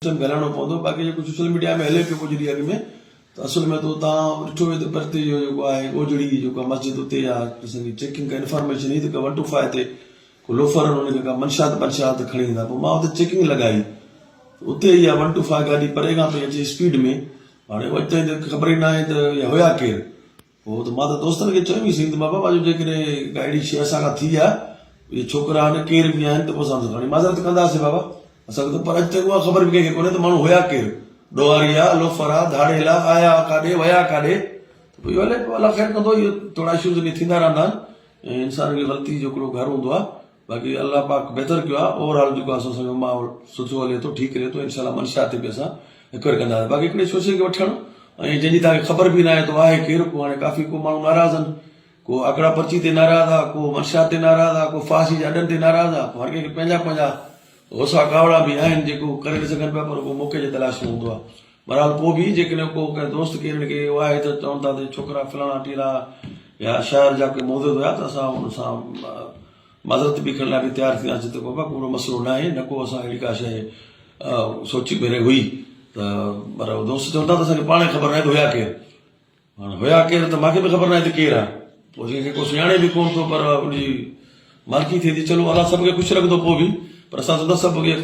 System کي هلائڻو پوندو باقي جيڪو سوشل ميڊيا ۾ هلي پيو ڪجهه ڏينهن اڳ ۾ ته اصل ۾ تو تان ڏٺو ويو ته پرتي جو جيڪو آهي اوجڙي جيڪو آهي مسجد اتي يا اسان جي چيڪنگ ڪا انفارميشن هئي ته ڪا ون ٽو فائيو تي ڪو لوفر آهن ان کي ڪا منشيات بنشيات کڻي ايندا پوء مان اتي چيڪنگ لڳائي اتي اها ون ٽو فائيو گاڏي پري کان پئي اچي اسپيڊ ۾ هاڻي اڄ تائين ته خبر ئي ناهي ته اها هيا ڪير. پوء ته مان ته دوستن کي چيم ئي سهي ته بابا جو جيڪڏهن ڪا اهڙي شيء اسان کان ٿي آهي، اهي ڇوڪرا آهن، ڪير به آهن ته پوء اسان کڻي معذرت ڪنداسين بابا. اسان کي ته پر اڄ تائين اها خبر به ڪنهن کي ڪونهي ته ماڻهو هيا ڪير؟ ڏوهاري آ، لوفر آ، ڌاڙيل آ، آيا ڪاڏي، ويا ڪاڏي؟ ته پوء اهو هلي پيو الله خير ڪندو اهي ٿورا اشوز ائين ٿيندا رهندا آهن ۽ انسان کي غلطي جو هڪڙو گهر هوندو آهي. باقي الله پاڪ بهتر ڪيو آهي اوور آل جيڪو آهي سو اسان جو ماحول سٺو هلي ٿو ٺيڪ هلي ٿو انشاء الله منشيات تي به اسان انڪوائري ڪنداسين باقي هڪڙي شوشي کي وٺڻ ۽ جنهن جي توهان کي خبر به ناهي ته آهي ڪير ڪو هاڻي ڪافي ڪو ماڻهو ناراض آهن ڪو آڪڙا پرچي تي ناراض آهي ڪو منشيات تي ناراض آهي ڪو فحاشي جي اڏن تي ناراض آهي هر ڪنهن کي پنهنجا پنهنجا غصا ڪاوڙا به آهن جيڪو ڪري نه سگهن پيا پر ڪو موقعي جي تلاش ۾ هوندو آهي بهرحال پوء به جيڪڏهن ڪو ڪنهن دوست کي انهن کي اهو آهي ته چون ٿا ته ڇوڪرا فلاڻا ٽيرا يا شهر جا ڪي معزز هيا ته اسان ان سان معذرت به ڪرڻ لاء به تيار ٿي وياسين ته بابا ڪو مسئلو ناهي نه ڪو اسان اهڙي ڪا شيء سوچي به هئي ته پر دوست چون ٿا ته اسان کي پاڻ خبر ناهي ته هيا ڪير هاڻ هيا ڪير ته مانکي به خبر ناهي ته ڪير آهي پوء جنهن کي ڪو سڃاڻي به ڪون ٿو پر ان جي مالڪي ٿئي ٿي چلو الله سڀ کي خوش رکندو پوء به پر اسان چون ٿا سڀ کي.